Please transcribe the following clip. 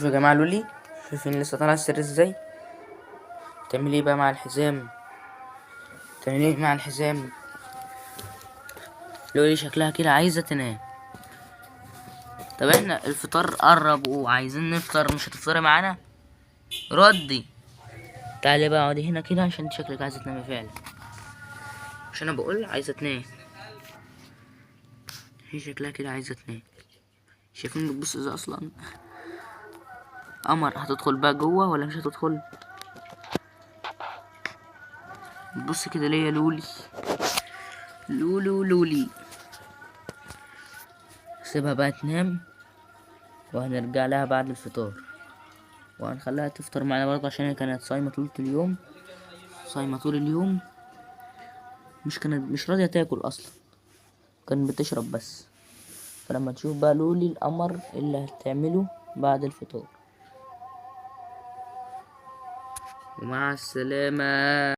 شوفوا يا جماعة لولي، شايفين لسه طالعة السرير ازاي؟ تعمل ايه بقى مع الحزام؟ تعمل ايه مع الحزام؟ لولي شكلها كده عايزة تنام. طب احنا الفطار قرب وعايزين نفطر، مش هتفطري معانا؟ ردي. تعالي بقى اقعدي هنا كده عشان شكلك عايزة تنامي فعلا، عشان انا بقول عايزة تنام. هي شكلها كده عايزة تنام. شايفين بتبص ازاي اصلا؟ قمر هتدخل بقى جوه ولا مش هتدخل؟ بص كده ليه يا لولي؟ لولو لولي. سيبها بقى تنام وهنرجع لها بعد الفطار، وهنخليها تفطر معانا برضه عشان هي كانت صايمة طول اليوم، صايمة طول اليوم، مش كانت مش راضية تاكل أصلا، كانت بتشرب بس. فلما تشوف بقى لولي القمر اللي هتعمله بعد الفطار. ومع السلامة.